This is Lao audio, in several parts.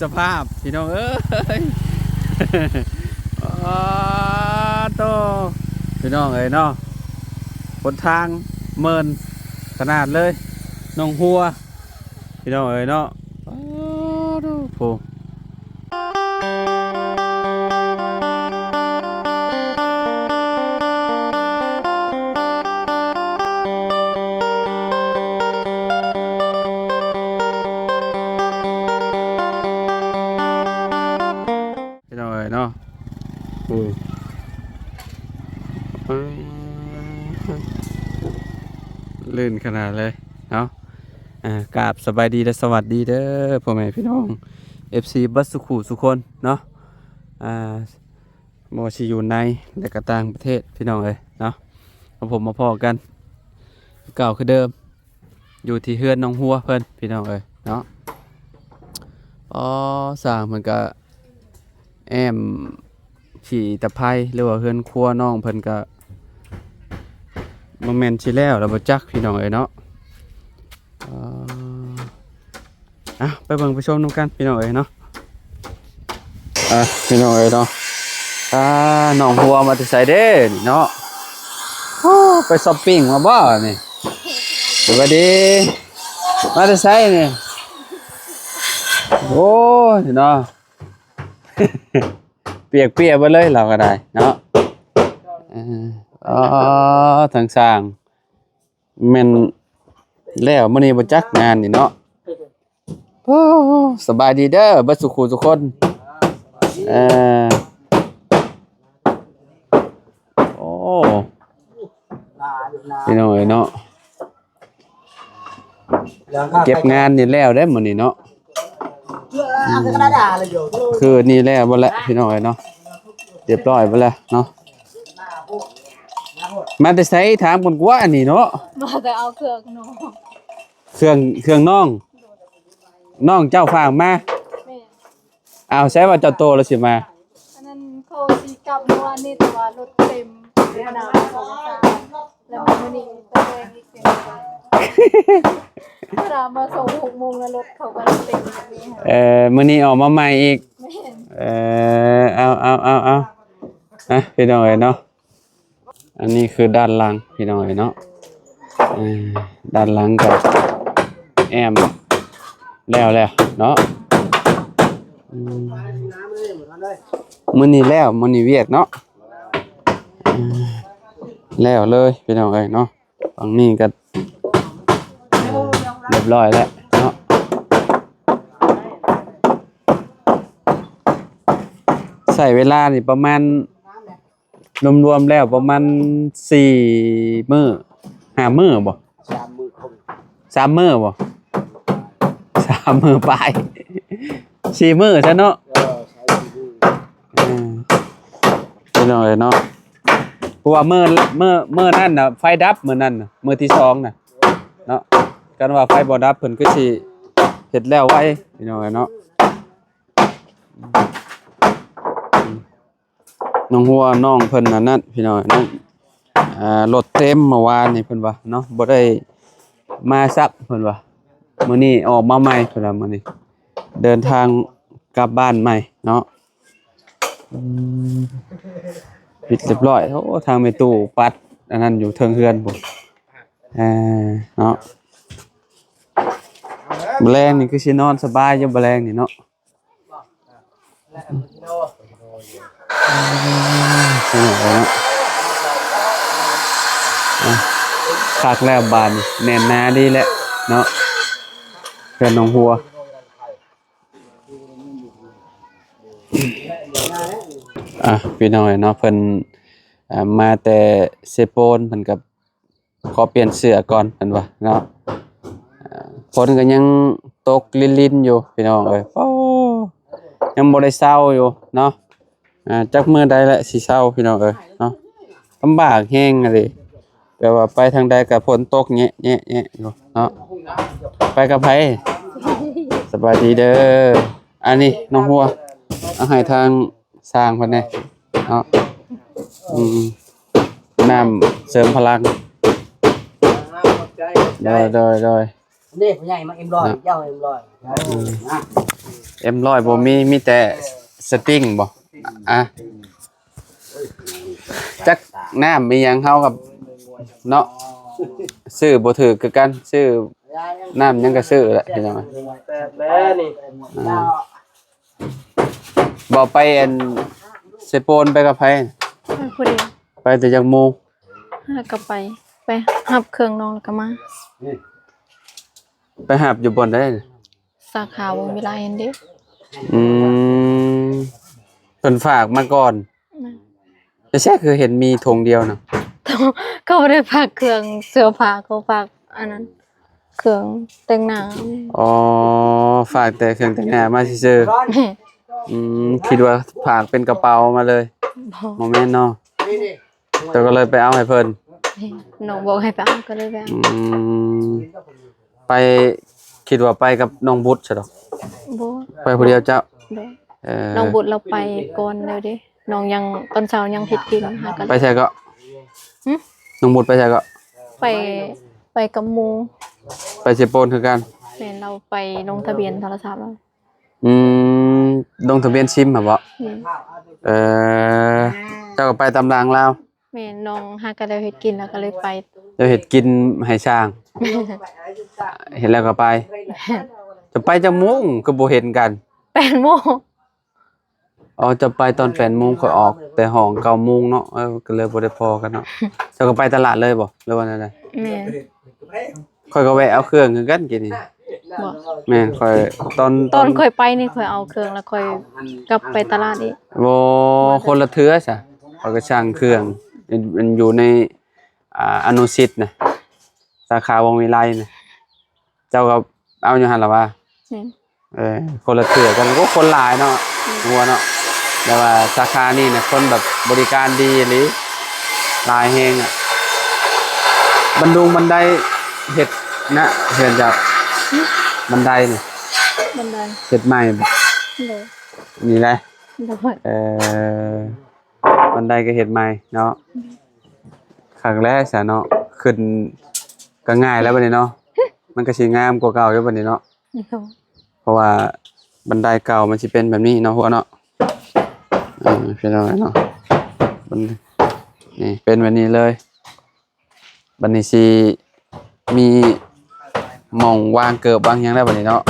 ສະພາບພີ່ນ້ອງເອີຍ ອາໂຕ ພີ່ນ້ອງເອີຍເນາະ ຫົນທາງເມີນຂະໜາດເລີຍ ໜອງຫົວ ພີ່ນ້ອງເອີຍເນາະ ອາໂຕ ໂພ ພີ່ນ້ອງເອີຍເນາະ ໂອ້ ລື່ນຂະໜາດເລີຍເນາະ ອາ ກາບສະບາຍດີ ແລະ ສະຫວັດດີເດີ ພໍ່ແມ່ພີ່ນ້ອງ ເອັຟຊີ ເບິດສູ່ຄູ່ສູ່ຄົນເນາະ ອາ ບໍ່ວ່າຊິຢູ່ໃນ ແລະ ກໍຕ່າງປະເທດ ພີ່ນ້ອງເອີຍເນາະ ມາພົບມາພໍ້ກັນ ຄືເກົ່າຄືເດີມ ຢູ່ທີ່ເຮືອນນ້ອງຫົວເພິ່ນ ພີ່ນ້ອງເອີຍເນາະ ອໍ ຊ່າງເພິ່ນກະແອ້ມຂີ້ຕະໄພ ຫຼືວ່າເຮືອນຄົວນ້ອງເພິ່ນກະບໍ່ແມ່ນຊິແລ້ວລະບໍ່ຈັກ ພີ່ນ້ອງເອີຍເນາະ ອໍ ອ່ະ ໄປເບິ່ງໄປຊົມນຳກັນ ພີ່ນ້ອງເອີຍເນາະ ອ່ະ ພີ່ນ້ອງເອີຍເນາະ ອ່າ ນ້ອງຫົວມາແຕ່ໃສເດ້ນີ້ເນາະ ໂອ້ ໄປຊັອບປິງມາບໍ່ນີ້ ສະບາຍດີ ມາແຕ່ໃສນີ້ ໂອ້ຍເນາະ ປຽກເປຍເບິດເລີຍລາວກໍໄດ້ເນາະ ເອີ ອໍ ທາງຊ່າງ ແມ່ນແລ້ວມື້ນີ້ບໍ່ຈັກງານນີ້ເນາະ ໂອ້ ສະບາຍດີເດີ ເບິດສູ່ຄູ່ສູ່ຄົນ ເອີ ໂອ້ ພີ່ນ້ອງເອີຍເນາະ ເກັບງານນີ້ແລ້ວເດ້ມື້ນີ້ເນາະ ຄືນີ້ແລ້ວເບິດແລ້ວ ພີ່ນ້ອງເອີຍເນາະ ຮຽບຮ້ອຍເບິດແລ້ວເນາະ ມາແຕ່ໃສ ຖາມກ່ອນກວ່ານີ້ເນາະ ມາແຕ່ເອົາເຄື່ອງນ້ອງ ເຄື່ອງ ເຄື່ອງນ້ອງ ນ້ອງເຈົ້າຝາກມາ ແມ່ນ ອ້າວ ໃສວ່າເຈົ້າໂຕແລ້ວຊິມາ ອັນນັ້ນເຂົາຊິກັບມື້ວານນີ້ ແຕ່ວ່າລົດເຕັມ ເວລາມາສອງສາມ ແລ້ວມື້ນີ້ຕອນແລງອີກເຊັ່ນກັນ ເວລາມາສອງຫົກໂມງ ແລ້ວລົດເຂົາກໍເຕັມແບບນີ້ ເອີ ມື້ນີ້ອອກມາໃໝ່ອີກ ແມ່ນ ເອີ ເອົາ ເອົາ ເອົາ ເອົາ ອ່ະ ພີ່ນ້ອງເອີຍເນາະ ອັນນີ້ຄືດ້ານຫຼັງ ພີ່ນ້ອງເອີຍເນາະ ເອີ ດ້ານຫຼັງກໍແອ້ມແລ້ວແລ້ວເນາະ ອືມ ມື້ນີ້ແລ້ວ ມື້ນີ້ວຽກເນາະ ອືມ ແລ້ວເລີຍ ພີ່ນ້ອງເອີຍເນາະ ຝັ່ງນີ້ກໍ ເອີ ຮຽບຮ້ອຍແລ້ວເນາະ ໃຊ້ເວລານີ້ປະມານ ລວມໆແລ້ວປະມານສີ່ມື້ ຫ້າມື້ບໍ່? ສາມມື້ຄົງ ສາມມື້ບໍ່? ສາມມື້ປາຍ ສີ່ມື້ຊະເນາະ ເອີ ໃຊ້ສີ່ມື້ ເອີ ພີ່ນ້ອງເອີຍເນາະ ເພາະວ່າມື້ ມື້ ມື້ນັ້ນນະ ໄຟດັບມື້ນັ້ນນະ ມື້ທີສອງນະເນາະ ຄັນວ່າໄຟບໍ່ດັບເພິ່ນຄືຊິເຮັດແລ້ວໄວ ພີ່ນ້ອງເອີຍເນາະ. ນ້ອງຫົວນ້ອງເພິ່ນອັນນັ້ນພີ່ນ້ອງເນາະ ອ່າ ລົດເຕັມເມື່ອວານນີ້ເພິ່ນວ່າເນາະ ບໍ່ໄດ້ມາຊ້ຳເພິ່ນວ່າ ມື້ນີ້ອອກມາໃໝ່ເພິ່ນວ່າ ມື້ນີ້ເດີນທາງກັບບ້ານໃໝ່ເນາະ ອືມ ປິດຮຽບຮ້ອຍ ໂອ້ ທາງແມ່ຕູ້ປັດອັນນັ້ນຢູ່ເທິງເຮືອນພຸ້ນ ອ່າ ເນາະ ມື້ແລງນີ້ຄືຊິນອນສະບາຍຢູ່ ມື້ແລງນີ້ເນາະ. ຄັກແລ້ວບາດນີ້ ແໜ້ນໜາດີແລ້ວເນາະ ເຮືອນນ້ອງຫົວ ອ່ະ ພີ່ນ້ອງເນາະ ເພິ່ນ ອ່າ ມາແຕ່ເຊໂປນ ເພິ່ນກໍ ຂໍປ່ຽນເສື້ອກ່ອນເພິ່ນວ່າເນາະ ອ່າ ຝົນກໍຍັງຕົກລິນໆຢູ່ພີ່ນ້ອງເອີຍ ໂອ້ ຍັງບໍ່ໄດ້ເຊົາຢູ່ເນາະ ອ່າ ຈັກມື້ໃດແຫຼະຊິເຊົາພີ່ນ້ອງເອີຍເນາະ ລຳບາກແຮງອີ່ຫຼີ ແບບວ່າໄປທາງໃດກໍຝົນຕົກແຍະໆຢູ່ເນາະ ໄປກັບໃຜ? ສະບາຍດີເດີ ອັນນີ້ນ້ອງຫົວ ເອົາໃຫ້ທາງ ສ້າງເພິ່ນແດ່ເນາະ ອືມ ນ້ຳເສີມພະລັງ ຂອບໃຈ ຂອບໃຈ ໂດຍ ໂດຍ ໂດຍ ນີ້ຜູ້ໃຫຍ່ມາເອັມຮ້ອຍ ເນາະ ເຈົ້າເອັມຮ້ອຍ ອືມ ນະ ເອັມຮ້ອຍບໍ່ມີ ມີແຕ່ສະຕິງບໍ່? ອ່ະ ຈັກນ້ຳອີ່ຫຍັງເຮົາກໍເນາະ ຊື້ບໍ່ຖືກຄືກັນ ຊື້ນ້ຳຫຍັງກໍຊື້ແຫຼະ ພີ່ນ້ອງ ແປດແລ້ວນີ້ ອ່າ ບໍ່ໄປອັນເຊໂປນໄປກັບໃຜ? ໄປຜູ້ດຽວ. ໄປແຕ່ຈັກໂມງ? ຫາກໍໄປ ໄປຮັບເຄື່ອງນ້ອງແລ້ວກໍມາ. ໄປຮັບຢູ່ບ່ອນໃດ? ສາຂາວົງວິໄລຫັ້ນເດ້. ອືມ ເພິ່ນຝາກມາກ່ອນ. ແມ່ນ. ແຕ່ໃສຄືເຫັນມີຖົງດຽວນະ? ເຂົາບໍ່ໄດ້ຝາກເຄື່ອງເສື້ອຜ້າ ເຂົາຝາກອັນນັ້ນ ເຄື່ອງແຕ່ງໜ້າ. ອໍ ຝາກແຕ່ເຄື່ອງແຕ່ງໜ້າມາຊື່ໆ. ແມ່ນ. ອືມ ຄິດວ່າຝາກເປັນກະເປົາມາເລີຍ. ບໍ່ ບໍ່ແມ່ນເນາະ. ເຈົ້າກໍເລີຍໄປເອົາໃຫ້ເພິ່ນ. ນ້ອງບອກໃຫ້ໄປເອົາ ກໍເລີຍໄປເອົາ. ອືມ ໄປ ຄິດວ່າໄປກັບນ້ອງບຸດຊະດອກ. ບໍ່ ໄປຜູ້ດຽວເຈົ້າ? ໂດຍ. ເອີ ນ້ອງບຸດລາວໄປກ່ອນແລ້ວເດ້. ນ້ອງຍັງ ຕອນເຊົ້າຍັງເຮັດກິນ ຫາກໍ ໄປໃສເກາະ? ຫຶ? ນ້ອງບຸດໄປໃສເກາະ? ໄປ ໄປກັບໝູ່ ໄປເຊໂປນຄືກັນ. ແມ່ນ ລາວໄປລົງທະບຽນໂທລະສັບລາວ. ອືມ ລົງທະບຽນຊິມຫັ້ນບໍ? ແມ່ນ. ເອີ ເຈົ້າກໍໄປຕາມຫຼັງລາວ. ແມ່ນ ນ້ອງຫາກໍໄດ້ເຮັດກິນ ແລ້ວກໍເລີຍໄປ. ເຈົ້າເຮັດກິນໃຫ້ຊ່າງ. ແມ່ນ. ເຮັດແລ້ວກໍໄປ. ແມ່ນ. ຈະໄປຈັກໂມງ ຄືບໍ່ເຫັນກັນ? ແປດໂມງ. ອໍ ເຈົ້າໄປຕອນແປດໂມງ ຂ້ອຍອອກແຕ່ຫ້ອງເກົ້າໂມງເນາະ. ເອີ ກໍເລີຍບໍ່ໄດ້ພໍ້ກັນເນາະ. ເຈົ້າກໍໄປຕະຫຼາດເລີຍບໍ ຫຼືວ່າແນວໃດ? ແມ່ນ. ຂ້ອຍກໍແວະເອົາເຄື່ອງຄືກັນກີ້ນີ້. ບໍ່ ແມ່ນ ຂ້ອຍ ຕອນ ຕອນຂ້ອຍໄປນີ້ ຂ້ອຍເອົາເຄື່ອງ ແລ້ວຂ້ອຍກັບໄປຕະຫຼາດອີກ. ບໍ່ ຄົນລະເທື່ອຊະ. ຂ້ອຍກໍສັ່ງເຄື່ອງ ມັນຢູ່ໃນ ອ່າ ອະນຸສິດນະ ສາຂາວົງວິໄລນະ. ເຈົ້າກໍເອົາຢູ່ຫັ້ນລະຫວາ? ແມ່ນ. ເອີ ຄົນລະເທື່ອກັນ. ໂອ້ ຄົນຫຼາຍເນາະ. ແມ່ນ. ຫົວເນາະ ແຕ່ວ່າສາຂານີ້ນະ ຄົນແບບບໍລິການດີອີ່ຫຼີ ຫຼາຍແຮງອະ. ບັນດຸງບັນໄດເຮັດນະ ເຮືອນເຈົ້າ? ຫຶ? ບັນໄດນີ້ ບັນໄດເຮັດໃໝ່ບໍ? ໂດຍ. ນີ້ແຫຼະ. ໂດຍ. ເອີ ບັນໄດກໍເຮັດໃໝ່ເນາະ. ອືມ ຄັກແລ້ວຊະເນາະ ຂຶ້ນກໍງ່າຍແລ້ວບັດນີ້ເນາະ. ມັນກໍຊິງາມກວ່າເກົ່າຢູ່ບັດນີ້ເນາະ. ໂດຍ. ເພາະວ່າບັນໄດເກົ່າມັນຊິເປັນແບບນີ້ເນາະ ຫົວເນາະ. ເອີ ພີ່ນ້ອງເນາະ ມັນ ນີ້ເປັນແບບນີ້ເລີຍ. ບັດນີ້ຊິມີໝ່ອງວາງເກີບວາງຫຍັງແລ້ວບັດນີ້ເນາະ.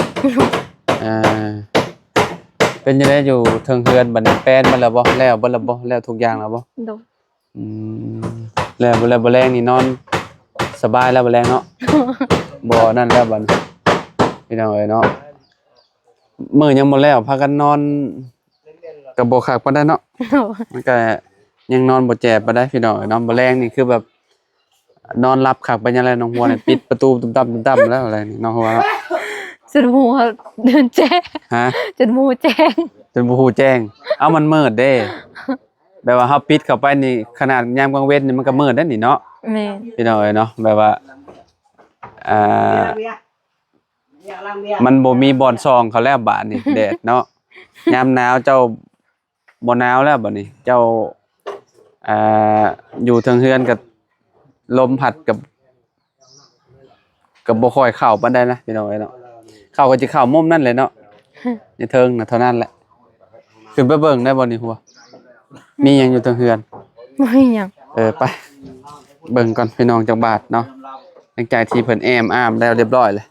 ເອີ ເປັນຈັ່ງໃດຢູ່ເທິງເຮືອນບັດນີ້ ແປນໝົດແລ້ວບໍ່? ແລ້ວເບິດແລ້ວບໍ່? ແລ້ວທຸກຢ່າງແລ້ວບໍ່? ໂດຍ. ອືມ ແລ້ວ ແລ້ວມື້ແລງນີ້ນອນສະບາຍແລ້ວມື້ແລງເນາະ. ບໍ່ນັ້ນແລ້ວບັດນີ້ ພີ່ນ້ອງເອີຍເນາະ. ມື້ຍັງບໍ່ແລ້ວ ພາກັນນອນກໍບໍ່ຄັກປານໃດເນາະ. ໂດຍ. ມັນກໍຍັງນອນບໍ່ແຈ່ມປານໃດ ພີ່ນ້ອງເອີຍເນາະ. ມື້ແລງນີ້ຄືແບບ ນອນຫຼັບຄັກປານຫຍັງແລ້ວ ນ້ອງຫົວນີ້ ປິດປະຕູຕຸ້ມຕາມ ຕຸ້ມຕາມແລ້ວ ແລ້ວນີ້ ນ້ອງຫົວເນາະ. ຈົນບໍ່ຮູ້ແຈ້ງ. ຮະ? ຈົນບໍ່ຮູ້ແຈ້ງ ຈົນບໍ່ຮູ້ແຈ້ງ. ເອົ້າ ມັນມືດເດ້ ແບບວ່າເຮົາປິດເຂົ້າໄປນີ້ ຂະໜາດຍາມກາງເວັນນີ້ມັນກໍມືດເດ້ນີ້ເນາະ. ແມ່ນ. ພີ່ນ້ອງເອີຍເນາະ ແບບວ່າ ອ່າ ມັນບໍ່ມີບ່ອນສ່ອງເຂົາແລ້ວບາດນີ້ ແດດເນາະ. ຍາມໜາວເຈົ້າ ບໍ່ໜາວແລ້ວບັດນີ້ ເຈົ້າ ອ່າ ຢູ່ເທິງເຮືອນກໍລົມພັດກັບ ກໍບໍ່ຄ່ອຍເຂົ້າປານໃດນະ ພີ່ນ້ອງເອີຍເນາະ. ເຂົ້າກໍຊິເຂົ້າມຸມນັ້ນແຫຼະເນາະ ໃນເທິງນະ ເທົ່ານັ້ນແຫຼະ. ຂຶ້ນໄປເບິ່ງໄດ້ບໍ່ນີ້ຫົວ ມີຫຍັງຢູ່ເທິງເຮືອນ? ບໍ່ມີຫຍັງ. ເອີ ໄປເບິ່ງກ່ອນ ພີ່ນ້ອງ ຈັກບາດເນາະ. ຫຼັງຈາກທີ່ເພິ່ນແອ້ມອ້າມແລ້ວຮຽບຮ້ອຍແລ້ວ.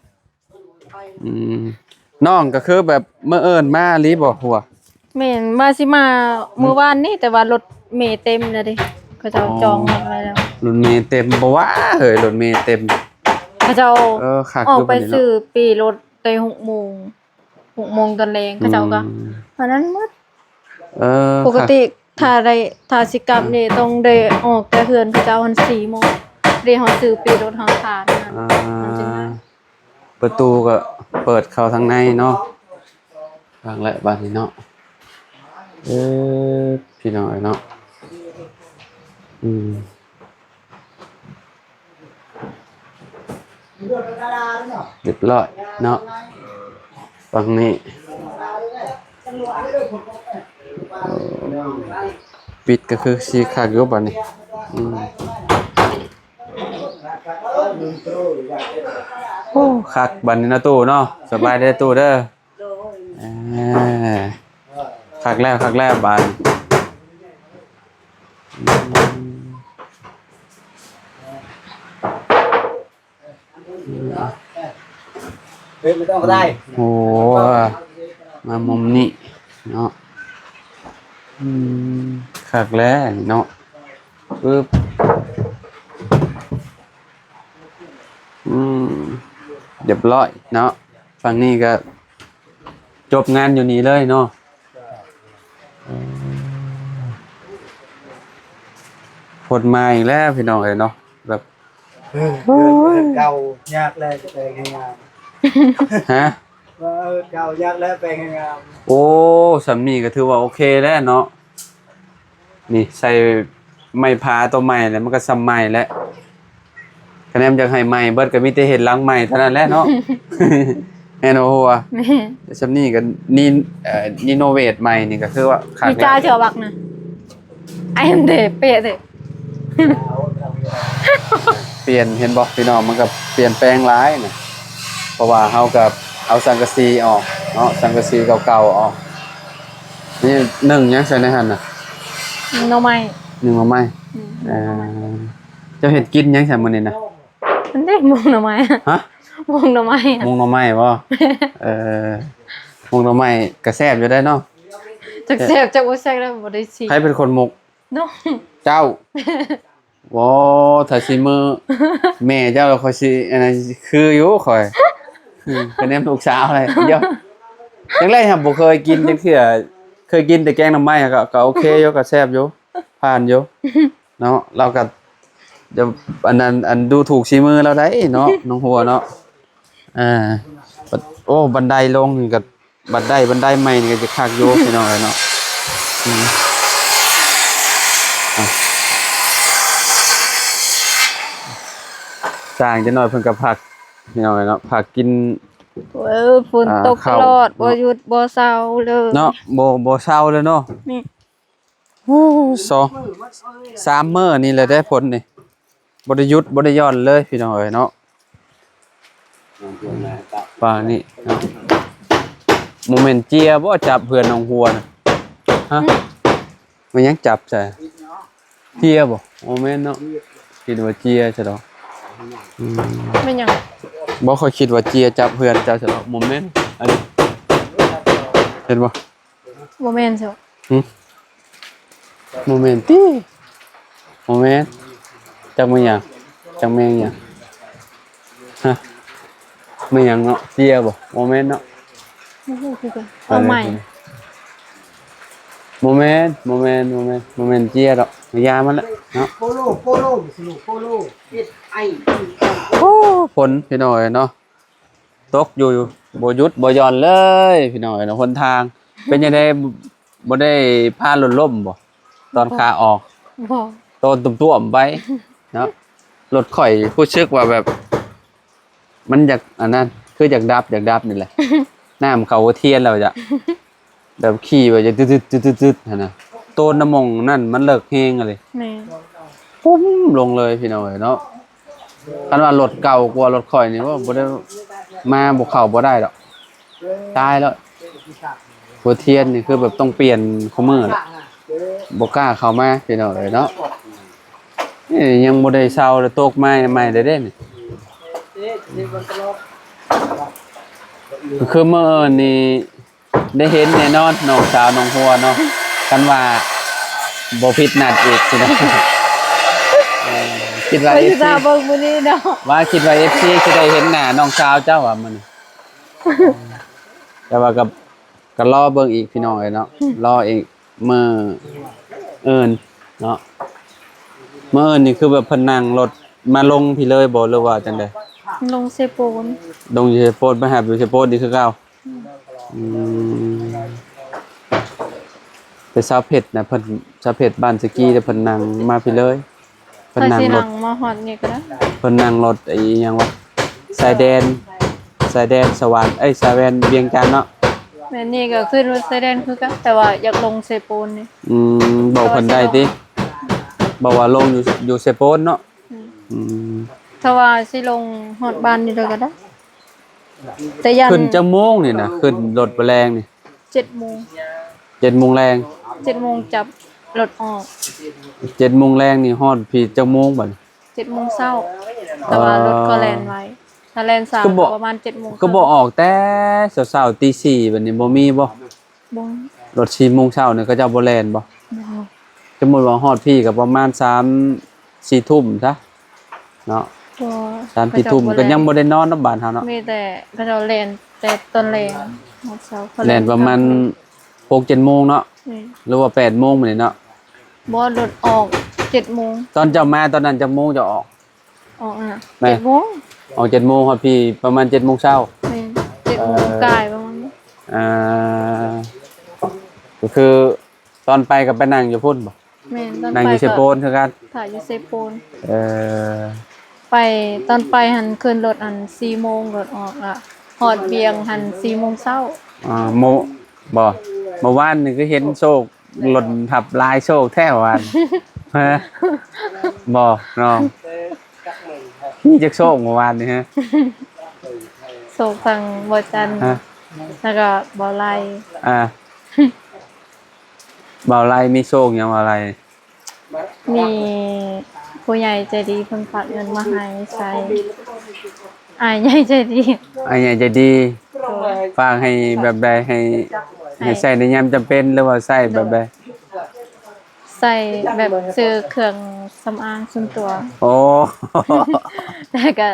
ອືມ ນ້ອງກໍຄືແບບມາເອີ້ນມາອີ່ຫຼີບໍ່ຫົວ? ແມ່ນ ວ່າຊິມາມື້ວານນີ້ ແຕ່ວ່າລົດເມເຕັມແລ້ວເດ້ ເຂົາເຈົ້າຈອງລົດໄວ້ແລ້ວ. ລົດເມເຕັມບໍ່ວ່າເຮີ້ຍ ລົດເມເຕັມ. ເຂົາເຈົ້າ ເອີ ຄັກ ອອກໄປຊື້ປີ້ລົດແຕ່ຫົກໂມງ ຫົກໂມງຕອນແລງ ເຂົາເຈົ້າກໍ ອືມ ອັນນັ້ນໝົດ. ເອີ ປົກກະຕິ ຄັກ ຖ້າໄດ້ ຖ້າຊິກັບນີ້ຕ້ອງໄດ້ອອກແຕ່ເຮືອນເຂົາເຈົ້າຫັ້ນສີ່ໂມງ ເດ ເຮົາຊື້ປີ້ລົດເຮົາຖ້ານັ້ນ ອ່າ ມັນຈຶ່ງໄດ້. ປະຕູກໍເປີດເຂົ້າທາງໃນເນາະ. ຟັງແລ້ວບາດນີ້ເນາະ ເອີ ພີ່ນ້ອງເອີຍເນາະ ອືມ ຮຽບຮ້ອຍເນາະ ຝັ່ງນີ້ ປິດກໍຄືຊິຄັກຢູ່ບາດນີ້ ອືມ. ໂອ້ ຄັກບາດນີ້ນະຕູ້ເນາະ. ສະບາຍເດີຕູ້ເດີ. ໂດຍ. ເອີ ຄັກແລ້ວ ຄັກແລ້ວບາດນີ້. ເອີ ບໍ່ຕ້ອງກໍໄດ້. ໂອ້ ມາມຸມນີ້ເນາະ. ອືມ ຄັກແລ້ວເນາະ. ປຶບ ອືມ ຮຽບຮ້ອຍເນາະ. ຝັ່ງນີ້ກໍຈົບງານຢູ່ນີ້ເລີຍເນາະ. ເອີ ພົດມາອີກແລ້ວພີ່ນ້ອງເອີຍເນາະ. ແບບ ເອີ ເຮືອນ ເຮືອນເກົ່າຍາກແລ້ວຈະແປງໃຫ້ງາມ. ຮະ? ວ່າເຮືອນເກົ່າຍາກແລ້ວແປງໃຫ້ງາມ. ໂອ້ ສ່ຳນີ້ກໍຖືວ່າໂອເຄແລ້ວເນາະ. ນີ້ໃສ່ໄມ້ຜາຕົວໃໝ່ແລ້ວ ມັນກໍສ່ຳໃໝ່ແລ້ວ. ຄະແນນຢາກໃຫ້ໃໝ່ເບິດ ກໍມີແຕ່ເຮັດຫຼັງໃໝ່ເທົ່ານັ້ນແຫຼະເນາະ. ແມ່ນບໍ່ຫົວ? ແມ່ນ. ສ່ຳນີ້ກໍນີ ເອີ ນີໂນເວດໃໝ່ນີ້ກໍຄືວ່າຄັກແລ້ວ. ມີຈ້າເທື່ອບັກນະ ໄອ້ເດ ເປະເດ. ປ່ຽນ ເຫັນບໍ່ພີ່ນ້ອງ ມັນກໍປ່ຽນແປງຫຼາຍນະ. ເພາະວ່າເຮົາກໍເອົາສັງກະສີອອກເນາະ ສັງກະສີເກົ່າໆອອກ. ນີ້ໜຶ້ງຫຍັງໃສ່ໃນຫັ້ນນະ? ໜໍ່ໄມ້. ໜຶ້ງໜໍ່ໄມ້. ອືມ. ເອີ ເຈົ້າເຮັດກິນຫຍັງໃສ່ມື້ນີ້ນະ? ອັນນີ້ໝົກໜໍ່ໄມ້. ຮະ? ໝົກໜໍ່ໄມ້. ໝົກໜໍ່ໄມ້ບໍ່? ເອີ ໝົກໜໍ່ໄມ້ກໍແຊບຢູ່ໄດ໋ເນາະ. ຈັກແຊບຈັກບໍ່ແຊບແລ້ວບໍ່ໄດ້ຊິ. ໃຜເປັນຄົນໝົກ? ນ້ອງ. ເຈົ້າ. ໂອ້ ຖ້າຊິມື້ແມ່ເຈົ້າ ຂ້ອຍຊິອັນນັ້ນຄືຢູ່ຂ້ອຍ. ອືມ ໄປແນມລູກສາວເລີຍ. ດຽວ ຈັ່ງໃດຫາບໍ່ເຄີຍກິນຈັກເທື່ອ ເຄີຍກິນແຕ່ແກງໜໍ່ໄມ້ ກໍ ກໍໂອເຄຢູ່ ກໍແຊບຢູ່ ຜ່ານຢູ່ເນາະ. ລາວກໍ ດຽວ ອັນນັ້ນ ອັນ ດູຖືກສີມືລາວໄດ໋ເນາະ ນ້ອງຫົວເນາະ. ເອີ ໂອ້ ບັນໄດລົງນີ້ກໍ ບັນໄດ ບັນໄດໃໝ່ນີ້ກໍຈະຄັກຢູ່ພີ່ນ້ອງເອີຍເນາະ. ອືມ ສ້າງຈັກໜ້ອຍເພິ່ນກໍພັກພີ່ນ້ອງເອີຍເນາະ ພັກກິນ. ເອີ ຝົນ ອ່າ ຕົກຕະຫຼອດ ເຂົ້າເນາະ ບໍ່ຢຸດບໍ່ເຊົາເລີຍເນາະ ບໍ່ ບໍ່ເຊົາເລີຍເນາະ. ນີ້ ໂອ້ ສອງ ສາມມື້ນີ້ແຫຼະເດ້ ຝົນນີ້ ບໍ່ໄດ້ຢຸດບໍ່ໄດ້ຢ່ອນເລີຍພີ່ນ້ອງເອີຍເນາະ. ປານນີ້ເນາະ. ບໍ່ແມ່ນເຈຍບໍ່ ຈັບເຮືອນນ້ອງຫົວນະ? ຮະ? ແມ່ນຫຍັງຈັບໃສ່? ເຈຍບໍ່? ບໍ່ແມ່ນເນາະ ຄິດວ່າເຈຍຊະດອກ. ອືມ ແມ່ນຫຍັງ? ບໍ່ ຂ້ອຍຄິດວ່າເຈຍຈັບເຮືອນເຈົ້າຊະດອກ. ບໍ່ແມ່ນ ອັນນີ້ ເຫັນບໍ່? ບໍ່ແມ່ນຊະ. ຫຶ? ບໍ່ແມ່ນຕິ? ບໍ່ແມ່ນ. ຈັກແມ່ນຫຍັງ? ຈັກແມ່ນຫຍັງ? ຮະ? ແມ່ນຫຍັງເນາະ? ເຈຍບໍ່? ບໍ່ແມ່ນເນາະ. ບໍ່ຮູ້ຄືກັນ. ເອົາໃໝ່. ບໍ່ແມ່ນ ບໍ່ແມ່ນ ບໍ່ແມ່ນ ບໍ່ແມ່ນເຈຍດອກ. ຢ່າມັນແຫຼະເນາະ. ໂປໂລ ໂປໂລ ໂປໂລ. ໂອ້ ຝົນພີ່ນ້ອງເອີຍເນາະ. ຕົກຢູ່ ບໍ່ຢຸດບໍ່ຢ່ອນເລີຍພີ່ນ້ອງເອີຍເນາະ. ຫົນທາງເປັນຈັ່ງໃດ? ບໍ່ໄດ້ພາລົດລົ້ມບໍ່ ຕອນຂາອອກ? ບໍ່. ໂຕນຕ່ວມໆໄປເນາະ. ລົດຂ້ອຍຮູ້ສຶກວ່າແບບ ມັນຢາກອັນນັ້ນ ຄືຢາກດັບ ຢາກດັບນີ້ແຫຼະ. ນ້ຳເຂົ້າຫົວທຽນແລ້ວຈະ ແບບຂີ່ໄປຈະຕຶດໆໆໆຫັ້ນນະ. ໂຕນນະໝ່ອງນັ້ນມັນເລິກແຮງອີ່ຫຼີ. ແມ່ນ. ປຸ້ມລົງເລີຍພີ່ນ້ອງເອີຍເນາະ. ຄັນວ່າລົດເກົ່າກວ່າລົດຂ້ອຍນີ້ ໂອ້ ບໍ່ໄດ້ ມາບໍ່ເຂົ້າບໍ່ໄດ້ດອກ. ຕາຍແລ້ວ. ຫົວທຽນນີ້ຄືແບບຕ້ອງປ່ຽນຄູ່ມື້ແຫຼະ. ບໍ່ກ້າເຂົ້າມາພີ່ນ້ອງເອີຍເນາະ. ນີ້ຍັງບໍ່ໄດ້ເຊົາເລີຍ ຕົກມາໃໝ່ເດ້ນີ້. ຄືມື້ອື່ນນີ້ ໄດ້ເຫັນແນ່ນອນ ນ້ອງສາວນ້ອງຫົວເນາະ ຄັນວ່າບໍ່ຜິດນັດອີກພີ່ນ້ອງ. ເອີ ຄິດວ່າ ເອັຟຊີ ເບິ່ງມື້ນີ້ເນາະ ວ່າຄິດວ່າ ເອັຟຊີ ຊິໄດ້ເຫັນໜ້ານ້ອງສາວເຈົ້າວ່າມື້ນີ້. ແຕ່ວ່າກໍ ກໍລໍເບິ່ງອີກພີ່ນ້ອງເອີຍເນາະ. ອືມ ລໍອີກມື້ອື່ນເນາະ. ມື້ອື່ນນີ້ຄືແບບເພິ່ນນັ່ງລົດມາລົງພີ້ເລີຍບໍ່ ຫຼືວ່າຈັ່ງໃດ? ລົງເຊໂປນ. ລົງຢູ່ເຊໂປນ ໄປຮັບຢູ່ເຊໂປນອີກຄືເກົ່າ. ອືມ ອືມ ແຕ່ສາວເພັດນະ ເພິ່ນ ສາວເພັດບ້ານສະກີນະ ເພິ່ນນັ່ງມາພີ້ເລີຍ. ເພິ່ນນັ່ງລົດ ຂ້ອຍຊິນັ່ງມາຮອດນີ້ກໍໄດ້. ເພິ່ນນັ່ງລົດອີຫຍັງວະ ຊາຍແດນ ຊາຍແດນສະຫວັນ ເອີຍ ຊາຍແດນວຽງຈັນເນາະ. ແມ່ນ ນີ້ກໍຂຶ້ນລົດຊາຍແດນຄືກັນ ແຕ່ວ່າຢາກລົງເຊໂປນນີ້. ອືມ ບອກເພິ່ນໄດ້ຕິ ບອກວ່າລົງຢູ່ ຢູ່ເຊໂປນເນາະ. ອືມ ອືມ ຖ້າວ່າຊິລົງຮອດບ້ານນີ້ເລີຍກໍໄດ້. ແຕ່ຢ້ານ ຂຶ້ນຈັກໂມງນີ້ນະ? ຂຶ້ນລົດມື້ແລງນີ້ ເຈັດໂມງ ເຈັດໂມງແລງ ເຈັດໂມງຈັບລົດອອກ ເຈັດໂມງແລງນີ້ຮອດພີ້ຈັກໂມງບັດນີ້? ເຈັດໂມງເຊົ້າ ແຕ່ວ່າລົດກໍແລ່ນໄວ ຖ້າແລ່ນຊ້າ ຄືບໍ່ ກໍປະມານເຈັດໂມງ ຄືບໍ່ອອກແຕ່ເຊົ້າໆ ຕີສີ່ ບັດນີ້ບໍ່ມີບໍ່? ບໍ່ ລົດສີ່ໂມງເຊົ້ານີ້ເຂົາເຈົ້າບໍ່ແລ່ນບໍ່? ບໍ່ ສົມມຸດວ່າຮອດພີ້ກໍປະມານສາມສີ່ທຸ່ມຊະເນາະ ສາມສີ່ທຸ່ມ ເຂົາເຈົ້າບໍ່ແລ່ນ ກໍຍັງບໍ່ໄດ້ນອນນຳບ້ານເຮົາເນາະ ມີແຕ່ເຂົາເຈົ້າແລ່ນແຕ່ຕອນແລງ ຮອດເຊົ້າ ເຂົາແລ່ນປະມານ ແລ່ນກາງຄືນ ຫົກເຈັດໂມງເນາະ ແມ່ນ ຫຼືວ່າແປດໂມງມື້ນີ້ເນາະ ບໍ່ ລົດອອກເຈັດໂມງ ຕອນເຈົ້າມາຕອນນັ້ນຈັກໂມງເຈົ້າອອກ? ອອກນະ ແມ່ນ ເຈັດໂມງ ອອກເຈັດໂມງ ຮອດພີ້ປະມານເຈັດໂມງເຊົ້າ ແມ່ນ ເຈັດໂມງ ເອີ ປາຍປະມານນີ້ ອ່າ ກໍຄືຕອນໄປກໍໄປນັ່ງຢູ່ພຸ້ນບໍ່? ແມ່ນ ຕອນໄປ ນັ່ງຢູ່ເຊໂປນຄືກັນ ຖ້າຢູ່ເຊໂປນ ເອີ ໄປ ຕອນໄປຫັ້ນຂຶ້ນລົດອັນສີ່ໂມງ ລົດອອກລະ ຮອດວຽງຫັ້ນສີ່ໂມງເຊົ້າ ອ່າ ໂມ ບໍ່ ເມື່ອວານນີ້ຄືເຫັນໂຊກ ຫຼົ່ນທັບຫຼາຍໂຊກແທ້ວານ ຮະ ບໍ່ນ້ອງ ມີຈັກໂຊກເມື່ອວານນີ້ຮະ? ໂຊກທັງບໍ່ຈັນ ຮະ ແລ້ວກໍບໍ່ໄລ່ ອ່າ ບໍ່ໄລ່ ມີໂຊກຫຍັງບໍ່ໄລ່? ມີຜູ້ໃຫຍ່ໃຈດີເພິ່ນຝາກເງິນມາໃຫ້ໃຊ້ ອ້າຍໃຫຍ່ໃຈດີ ອ້າຍໃຫຍ່ໃຈດີ ໂດຍ ຝາກໃຫ້ແບບໃດ? ໃຫ້ ໃຫ້ ໃຫ້ໃຊ້ໃນຍາມຈຳເປັນ ຫຼືວ່າໃຊ້ແບບໃດ? ໃຊ້ແບບຊື້ເຄື່ອງສຳອາງສ່ວນຕົວ ໂອ້ ແລ້ວກະ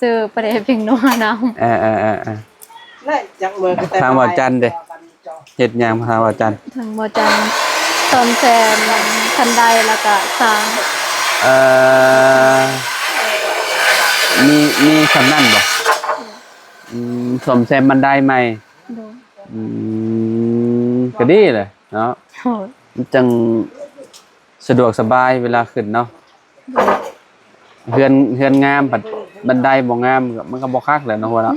ຊື້ປາແດກ ພິງນົວນຳ ເອີໆໆໆ ທາງບ່າວຈັນເດ ເຮັດຫຍັງທາງບ່າວຈັນ? ທາງບ່າວຈັນສ້ອມແຊມຄັນໄດ ແລ້ວກະສ້າງ ເອີ ມີ ມີສ່ຳນັ້ນບໍ່? ອືມ ສ້ອມແຊມບັນໄດໃໝ່ ໂດຍ ອືມ ກະດີແຫຼະເນາະ ໂດຍ ມັນຈັ່ງສະດວກສະບາຍເວລາຂຶ້ນເນາະ ເຮືອນ ເຮືອນງາມ ບັດບັນໄດບໍ່ງາມ ມັນກໍບໍ່ຄັກແຫຼະເນາະ ຫົວເນາະ.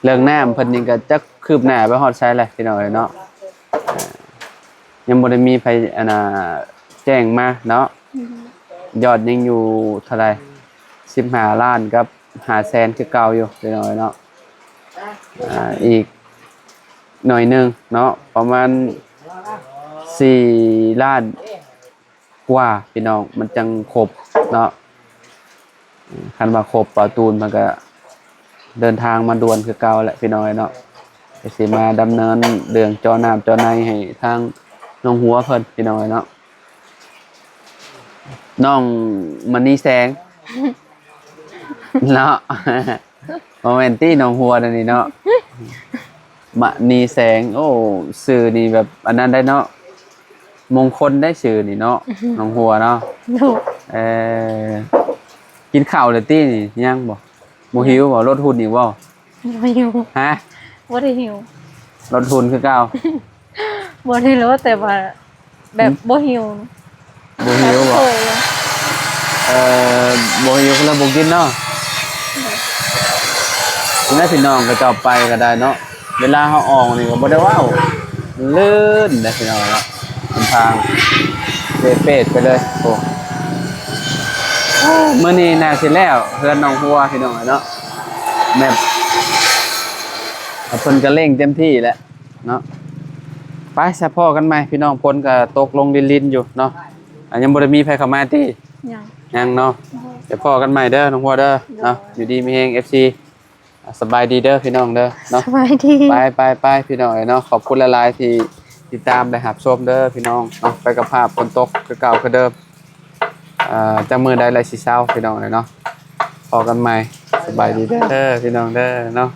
ເລື່ອງນ້ຳເພິ່ນນີ້ກໍຈັກຄືບໜ້າໄປຮອດໃສແຫຼະ ພີ່ນ້ອງເອີຍເນາະ. ຍັງບໍ່ໄດ້ມີໃຜ ອັນນ່າ ແຈ້ງມາເນາະ. ອືມ ຍອດຍັງຢູ່ເທົ່າໃດ? ສິບຫ້າລ້ານກັບຫ້າແສນຄືເກົ່າຢູ່ ພີ່ນ້ອງເອີຍເນາະ. ອ່າ ອີກໜ້ອຍໜຶ່ງເນາະ ປະມານສີ່ລ້ານ ກວ່າພີ່ນ້ອງ ມັນຈັ່ງຄົບເນາະ. ຄັນວ່າຄົບ ບ່າວຕູນເພິ່ນກະເດີນທາງມາດ່ວນຄືເກົ່າແຫຼະພີ່ນ້ອງເອີຍເນາະ ກະຊິມາດຳເນີນເລື່ອງຈໍນ້ຳຈໍໃນໃຫ້ທາງນ້ອງຫົວເພິ່ນພີ່ນ້ອງເອີຍເນາະ. ນ້ອງມະນີແສງ ເນາະ ບໍ່ແມ່ນຕິ ນ້ອງຫົວນັ້ນນີ້ເນາະ ມະນີແສງ. ໂອ້ ຊື່ນີ້ແບບອັນນັ້ນໄດ໋ເນາະ ມົງຄົນໄດ໋ຊື່ນີ້ເນາະ ນ້ອງຫົວເນາະ. ໂດຍ ເອີ ກິນເຂົ້າແລ້ວຕິນີ້? ຍັງບໍ່? ບໍ່ຫິວບໍ່? ລົດຫຸ່ນອີກບໍ່? ບໍ່ຫິວ. ຮະ? ບໍ່ໄດ້ຫິວ. ລົດຫຸ່ນຄືເກົ່າ? ບໍ່ໄດ້ລົດ ແຕ່ວ່າແບບ ຫຶ? ບໍ່ຫິວ. ບໍ່ຫິວບໍ່? ແບບໂຫຍ. ເອີ ບໍ່ຫິວກໍເລີຍບໍ່ກິນເນາະ. ໂດຍ ນີ້ພີ່ນ້ອງ ເຂົາເຈົ້າໄປກໍໄດ້ເນາະ ເວລາເຮົາອອກນີ້ກໍບໍ່ໄດ້ເວົ້າ ລື່ນເດ້ພີ່ນ້ອງເນາະ. ເປັນທາງເລເປດໄປເລີຍ. ໂອ້ ໂອ້ ມື້ນີ້ໜ້າຊິແລ້ວເຮືອນນ້ອງຫົວພີ່ນ້ອງເນາະ ແບບ ເພິ່ນກໍເລັ່ງເຕັມທີ່ແຫຼະເນາະ. ໄປຊະ ພໍ້ກັນໃໝ່ພີ່ນ້ອງ. ຝົນກໍຕົກລົງລິນໆຢູ່ເນາະ. ອ່າ ຍັງບໍ່ໄດ້ມີໃຜເຂົ້າມາຕິ? ຍັງ ຍັງເນາະ. ໂດຍ ໄປພໍ້ກັນໃໝ່ເດີນ້ອງຫົວເດີ ໂດຍ ເນາະ. ຢູ່ດີມີແຮງ ເອັຟຊີ ອ່າ ສະບາຍດີເດີພີ່ນ້ອງເດີເນາະ. ສະບາຍດີ. ໄປໆໆ ພີ່ນ້ອງເອີຍເນາະ ຂອບຄຸນຫຼາຍໆທີ່ຕິດຕາມ ແລະ ຮັບຊົມເດີພີ່ນ້ອງເນາະ. ໄປກັບພາບຝົນຕົກຄືເກົ່າຄືເດີມ. ອ່າ ຈັກມື້ໃດລະຊິເຊົາພີ່ນ້ອງເອີຍເນາະ. ພໍ້ກັນໃໝ່ ສະບາຍດີເດີພີ່ນ້ອງເດີເນາະ.